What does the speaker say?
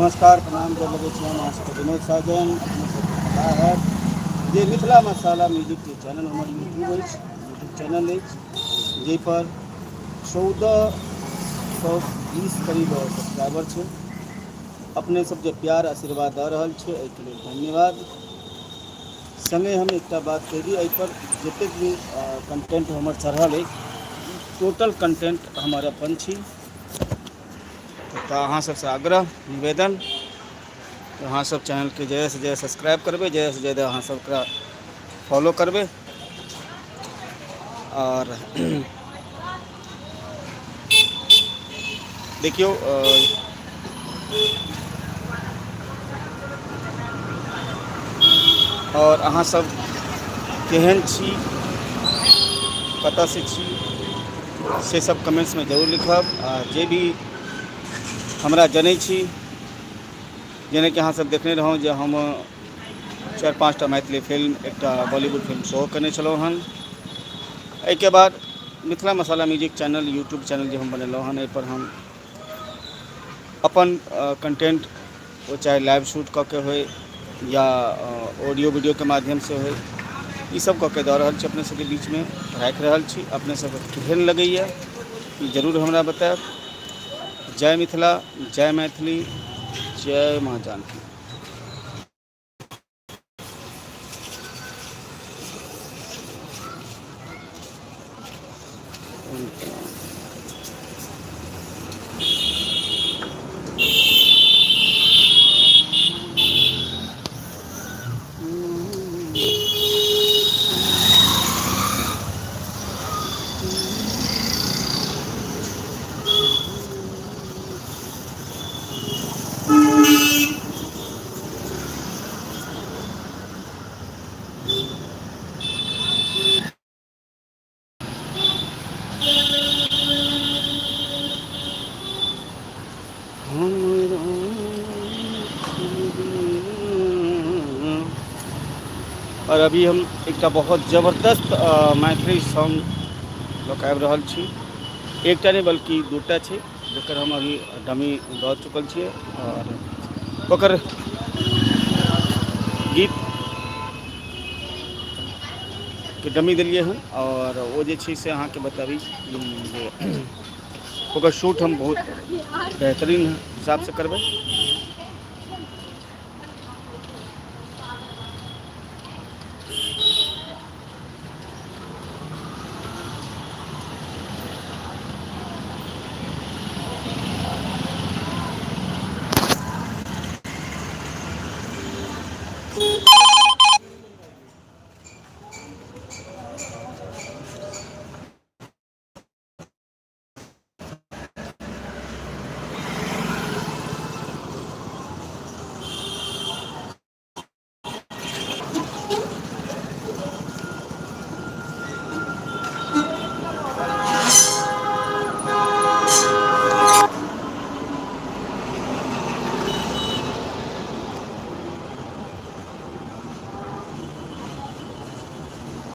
नमस्कार, प्रणाम। गोर लगै छी। हम अहाँ सबके विनोद साजन। अपने सबके पता हैत जे मिथिला मसाला म्यूजिक के चैनल हमर यूट्यूब अछि, यूट्यूब चैनल अछि, जाहिपर 1420 करीब सब्सक्राइबर छै। अपने सब जे प्यार आशीर्वाद दऽ रहल छी, एहिके लेल धन्यवाद। सङ्गे हम एकटा बात कहि दी, एहिपर जतेक भी कंटेंट हमर चढ़ल अछि, टोटल कंटेंट हमर अपन छी। तऽ अहाँ सबसँ आग्रह निवेदन, अहाँ सब चैनलके जादासँ जादा सब्सक्राइब करबै, जादासँ जादा अहाँ सब ओकरा फॉलो करबै। आओर देखियौ, आओर अहाँ सब केहन छी, कतऽसँ छी, से सब कमेंट्समे जरूर लिखब। आ जे भी हमरा जनै छी, जेनाकि अहाँ सब देखने रहौँ जे हम चारि पाँचटा मैथिली फिल्म, एकटा बॉलीवुड फिल्म सेहो कयने छलहुँ हन। एहिके बाद Mithila Masala music channel YouTube channel जे हम बनेलहुँ हन, एहिपर हम अपन कंटेंट, ओ चाहे लाइव शूट कऽ के होइ या ऑडियो वीडियोके माध्यमसँ होइ, ईसभ कऽ के दऽ रहल छी, अपने सभके बीचमे राखि रहल छी। अपने सभके केहन लगैए, ई जरूर हमरा बतायब। जय मिथिला, जय मैथिली, जय माँ जानकी। और अभी हम एकटा बहुत जबरदस्त मैथिली सॉन्ग लऽ कऽ आबि रहल छी। एकटा नहि, बल्कि दूटा छै, जकर हम अभी डमी दऽ चुकल छियै आओर ओकर गीत के डमी देलियै हन। आओर ओ जे छै से अहाँके बताबी जे ओकर शूट हम बहुत बेहतरीन हिसाबसँ करबै।